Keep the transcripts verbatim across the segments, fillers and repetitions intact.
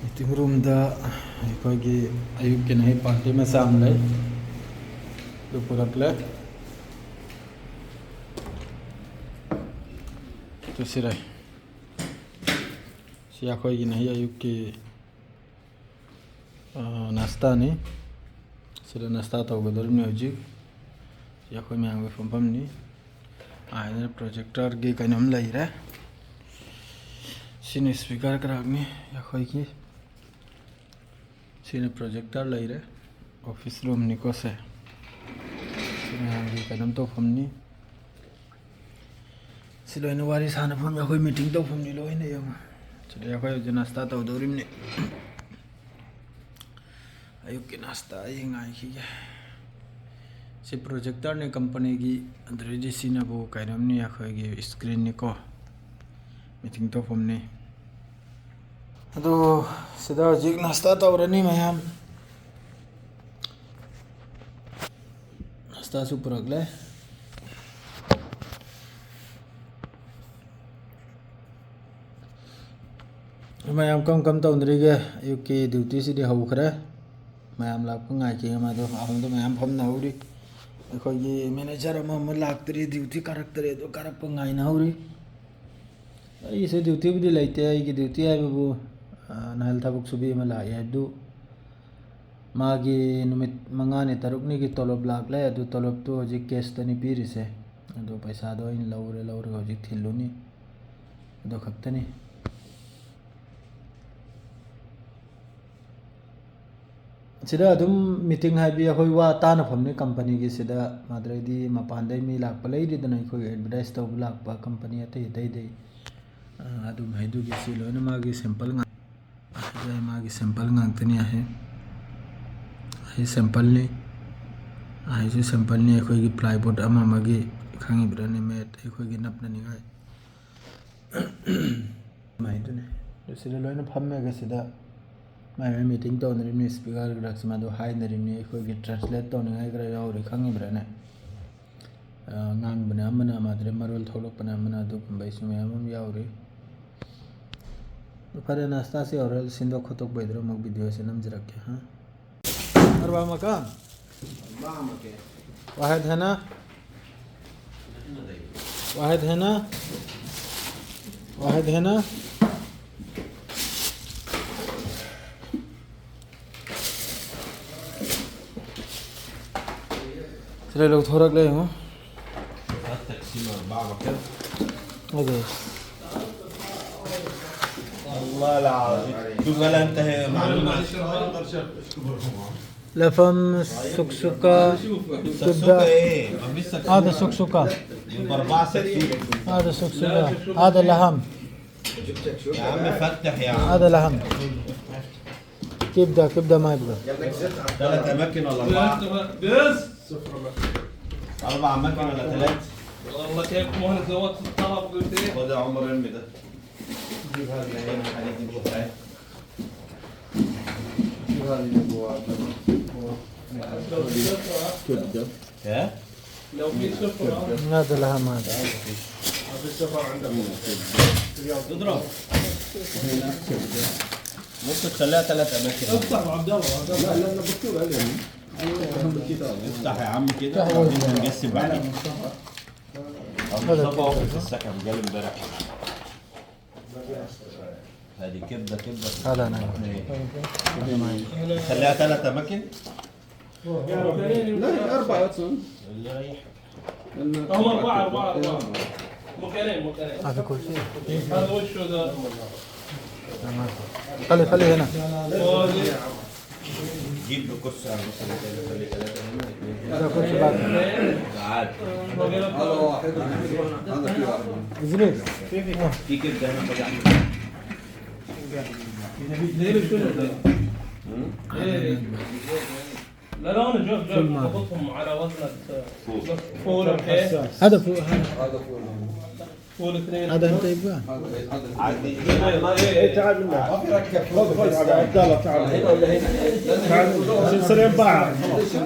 Meeting roomꯗ ꯑꯩꯈꯣꯏꯒꯤ ꯑꯌꯨꯛꯀꯤ ꯅꯍꯩ party ꯃꯆꯥ ꯑꯃ ꯂꯩ, ꯑꯗꯨ ꯄꯨꯔꯛꯂꯦ꯫ ꯑꯗꯨ ꯁꯤꯔꯦ꯫ ꯁꯤ ꯑꯩꯈꯣꯏꯒꯤ ꯅꯍꯩ ꯑꯌꯨꯛꯀꯤ, ꯑ, ꯅꯥꯁꯇꯥꯅꯤ꯫ ꯁꯤꯗ ꯅꯥꯁꯇꯥ ꯇꯧꯒꯗꯧꯔꯤꯕꯅꯤ ꯍꯧꯖꯤꯛ꯫ ꯁꯤ ꯑꯩꯈꯣꯏ ꯃꯌꯥꯝꯒꯤ ꯐꯝꯐꯝꯅꯤ꯫ ꯑꯥ, ꯁꯤꯗ projectorꯒꯤ ꯀꯩꯅꯣꯝ ꯂꯩꯔꯦ꯫ ꯁꯤꯅ speaker ꯀꯔꯥꯛꯅꯤ ꯑꯩꯈꯣꯏꯒꯤ꯫ ꯁꯤꯅ projector ꯂꯩꯔꯦ꯫ Office roomꯅꯤꯀꯣ ꯁꯦ꯫ ꯁꯤ ꯃꯌꯥꯝꯒꯤ ꯀꯩꯅꯣꯝ ꯇꯧꯐꯝꯅꯤ꯫ ꯁꯤ ꯂꯣꯏꯅ ꯋꯥꯔꯤ ꯁꯥꯟꯅꯐꯝ, ꯑꯩꯈꯣꯏ meeting ꯇꯧꯐꯝꯅꯤ ꯂꯣꯏꯅ ꯌꯦꯡꯉꯨ꯫ ꯁꯤꯗ ꯑꯩꯈꯣꯏ ꯍꯧꯖꯤꯛ ꯅꯥꯁꯇꯥ ꯇꯧꯗꯧꯔꯤꯕꯅꯤ꯫ ꯑꯌꯨꯛꯀꯤ ꯅꯥꯁꯇꯥ ꯑꯩ ꯉꯥꯏꯈꯤꯒꯦ꯫ ꯁꯤ projectorꯅꯤ companyꯒꯤ, ꯑꯗꯨꯗꯩꯗꯤ ꯁꯤꯅꯕꯨ ꯀꯩꯅꯣꯝꯅꯤ, ꯑꯩꯈꯣꯏꯒꯤ screenꯅꯤꯀꯣ, meeting ꯇꯧꯐꯝꯅꯤ꯫ ꯑꯗꯣ ꯁꯤꯗ ꯍꯧꯖꯤꯛ ꯅꯥꯁꯇꯥ ꯇꯧꯔꯅꯤ ꯃꯌꯥꯝ꯫ ꯅꯥꯁꯇꯥꯁꯨ ꯄꯨꯔꯛꯂꯦ꯫ ꯃꯌꯥꯝ ꯀꯔꯝ ꯀꯔꯝ ꯇꯧꯅꯔꯤꯒꯦ? ꯑꯌꯨꯛꯀꯤ dutyꯁꯤꯗꯤ ꯍꯧꯈ꯭ꯔꯦ꯫ ꯃꯌꯥꯝ ꯂꯥꯛꯄ ꯉꯥꯏꯈꯤꯒꯦ꯫ ꯃꯗꯣ ꯑꯍꯨꯝꯗꯣ ꯃꯌꯥꯝ ꯐꯝꯅꯍꯧꯔꯤ꯫ ꯑꯩꯈꯣꯏꯒꯤ manager ꯑꯃ ꯑꯃ ꯂꯥꯛꯇ꯭ꯔꯤ, duty ꯀꯥꯔꯛꯇ꯭ꯔꯤ, ꯑꯗꯨ ꯀꯥꯔꯛꯄ ꯉꯥꯏꯅꯍꯧꯔꯤ꯫ ꯑꯩꯒꯤꯁꯨ dutyꯕꯨꯗꯤ ꯂꯩꯇꯦ꯫ ꯑꯩꯒꯤ duty ꯍꯥꯏꯕꯕꯨ, ꯑ, ꯅꯍꯥꯟ ꯊꯕꯛ ꯁꯨꯕꯤ ꯑꯃ ꯂꯥꯛꯑꯦ ꯍꯥꯏꯕꯗꯨ, ꯃꯥꯒꯤ ꯅꯨꯃꯤꯠ ꯃꯉꯥꯅꯤ ꯇꯔꯨꯛꯅꯤꯒꯤ ꯇꯣꯂꯣꯞ ꯂꯥꯛꯂꯦ꯫ ꯑꯗꯨ ꯇꯣꯂꯣꯞꯇꯨ ꯍꯧꯖꯤꯛ cashꯇꯅꯤ ꯄꯤꯔꯤꯁꯦ꯫ ꯑꯗꯨ ꯄꯩꯁꯥꯗꯣ ꯑꯩꯅ ꯂꯧꯔꯦ, ꯂꯧꯔꯒ ꯍꯧꯖꯤꯛ ꯊꯤꯜꯂꯨꯅꯤ꯫ ꯑꯗꯨ ꯈꯛꯇꯅꯤ꯫ ꯁꯤꯗ ꯑꯗꯨꯝ meeting ꯍꯥꯏꯕꯗꯤ ꯑꯩꯈꯣꯏ ꯋꯥ ꯇꯥꯅꯐꯝꯅꯤ companyꯒꯤ꯫ ꯁꯤꯗ ꯃꯗꯨꯗꯩꯗꯤ ꯃꯄꯥꯟꯗꯩ ꯃꯤ ꯂꯥꯛꯄ ꯂꯩꯔꯤꯗꯅ, ꯑꯩꯈꯣꯏꯒꯤ advertise ꯇꯧꯕ ꯂꯥꯛꯄ company ꯑꯇꯩ ꯑꯇꯩꯗꯩ, ꯑ, ꯑꯗꯨꯝ ꯍꯥꯏꯗꯨꯒꯤ꯫ ꯁꯤ ꯂꯣꯏꯅ ꯃꯥꯒꯤ sample ꯉꯥꯛ-, ꯑꯁꯤꯗ ꯃꯥꯒꯤ sample ꯉꯥꯛꯇꯅꯤ꯫ ꯑꯍꯦ, ꯑꯍꯦ sampleꯅꯤ, ꯑꯍꯦꯁꯨ sampleꯅꯤ꯫ ꯑꯩꯈꯣꯏꯒꯤ plyboard ꯑꯃ ꯑꯃꯒꯤ, ꯈꯪꯉꯤꯕ꯭ꯔꯥꯅꯦ, mat ꯑꯩꯈꯣꯏꯒꯤ ꯅꯞꯅꯅꯤꯡꯉꯥꯏ꯫ ꯑꯗꯨꯃꯥꯏꯅ ꯇꯧꯅꯤ꯫ ꯑꯗꯨ ꯁꯤꯗ ꯂꯣꯏꯅ ꯐꯝꯃꯒ ꯁꯤꯗ ꯃꯥꯏ ꯃꯥꯏ meeting ꯇꯧꯅꯔꯤꯕꯅꯤ꯫ Speaker ꯈꯔꯁꯤ ꯃꯥꯗꯣ ꯍꯥꯏꯅꯔꯤꯕꯅꯤ꯫ ꯑꯩꯈꯣꯏꯒꯤ translate ꯇꯧꯅꯤꯡꯉꯥꯏ ꯈꯔ ꯌꯥꯎꯔꯤ, ꯈꯪꯉꯤꯕ꯭ꯔꯥꯅꯦ? ꯑ, ꯉꯥꯡꯕꯅ ꯑꯃꯅ, ꯃꯗꯨꯗ ꯃꯔꯣꯜ ꯊꯣꯛꯂꯛꯄꯅ ꯑꯃꯅ, ꯑꯗꯨꯒꯨꯝꯕꯩꯁꯨ ꯃꯌꯥꯝ ꯑꯃ ꯌꯥꯎꯔꯤ꯫ ꯐꯔꯦ, ꯅꯥꯁꯇꯥꯁꯤ ꯌꯧꯔꯦ꯫ ꯁꯤꯟꯗꯣꯛ ꯈꯣꯠꯇꯣꯛꯄꯩꯗꯨꯗ ꯑꯃꯨꯛ ꯚꯤꯗꯤꯑꯣꯁꯦ ꯅꯝꯖꯔꯛꯀꯦ, ꯍꯥ? ꯑꯔꯕꯥ ꯃꯀꯥꯟ? ꯋꯥꯍꯤꯗ ꯍꯦꯅꯥ? ꯋꯥꯍꯤꯗ ꯍꯦꯅꯥ? ꯋꯥꯍꯤꯗ ꯍꯦꯅꯥ? ꯁꯤꯗ ꯂꯧꯊꯣꯔꯛꯂꯦ ꯌꯦꯡꯉꯣ꯫ ꯇꯛꯁꯤꯃ ꯕꯥꯕ ꯀꯌꯥ؟ ꯑꯗꯨ꯫ والله العظيم. شوف، هل أنت معلومة؟ لفم، سكسكة، كبدة. هذا سكسكة. هذا سكسكة. هذا لحم. يا عم فتح يا عم. هذا لحم. كبدة، كبدة ما يبقى. ثلاث أماكن ولا أربعة؟ بس. أربع أماكن ولا ثلاث؟ والله كيف مهندس زودت الطلب قلت إيه؟ خد يا عمر ارمي ده. جيب هذه الحاجات دي جوه. جيب هذه اللي جوه. كبدة. ها؟ لو في سفرة. هذا لها ما. ما في سفر عندكم. اضرب. ممكن تخليها ثلاث أماكن. افتح عبد الله، عبد الله. لا، لا، لا، بكتب عليهم. افتح يا عم كده، وبعدين نقسم بعدين. أبو مصطفى هو في السكن، جاي امبارح. هذه كبدة، كبدة. هذا أنا. إيه. خليها ثلاث أماكن. لا، أربعة أصلًا. اللي يريح. هم أربعة، أربعة، أربعة. مكانين، مكانين. هذا كل شيء. هذا وش ذا؟ خلي، خلي هنا. جيب له كرسي على المسألة، خلي ثلاثة هنا، اثنين هنا. هذا كرسي بعد. تعال. هذا واحد، هذا في واحد. إزريس. في كبدة هنا، خد أحمد. ليه مش كده؟ لا، لا، أنا جوف، جوف، ضبطهم على وزنة، آه، فول. فول، أوكي. هذا فول، هذا. هذا فول. فول اثنين. هذا أنت يبغاه؟ عادي. إيه، تعال لنا. ما في ركب. خذ، خذ، عبد الله، تعال. هنا ولا هنا؟ تعال. عشان يصير ينباع. يصير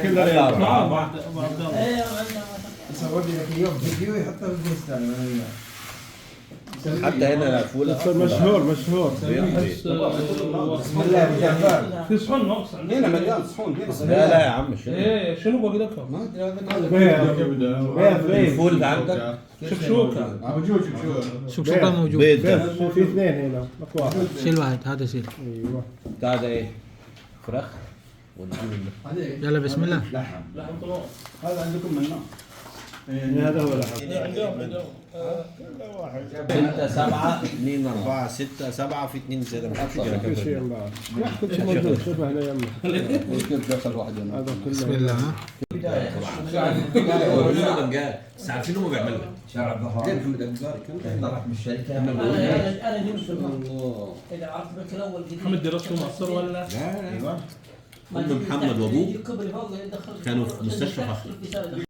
كله ينباع. نعم، عبد، عبد الله. بس أوري لك اليوم فيديو يحطه في الانستا، أنا وياه. حتى هنا فول. بس مشهور، مشهور. بيحكي. بسم الله. في صحن ناقص عندنا. هنا مليان صحون، هنا. لا، لا يا عم، شنو؟ ايه، شنو بقول لك؟ ما ادري، هذا بيض. بيض، بيض. الفول عندك؟ شكشوكة. موجود شكشوكة. شكشوكة موجود. بيض ده. في اثنين هنا، اكو واحد. شيل واحد، هذا شيل. ايوه. بتاع ده ايه؟ فراخ؟ ونجيب ال- يلا، بسم الله. لحم. لحم طلوع. هذا عندكم منه؟ إيه، هذا هو لحم. عندهم، عندهم. ستة سبعة اتنين أربعة، ستة سبعة في اتنين زيادة، مش عارف كده. كل شيء ينباع. لا، كل شيء موجود. شوف هنا يمه. ممكن دخل واحد هنا. هذا كله. بسم الله، ها؟ بس عارفين هم بيعملوا. شارع الظهر. زين محمد أبو زاري كان طلع من الشركة. أنا، أنا، أنا جبت الله. إذا عرفت بك الأول قلت محمد درسته مصر ولا؟ لا، لا. أيوة. أم محمد وأبوه كانوا في مستشفى فخر.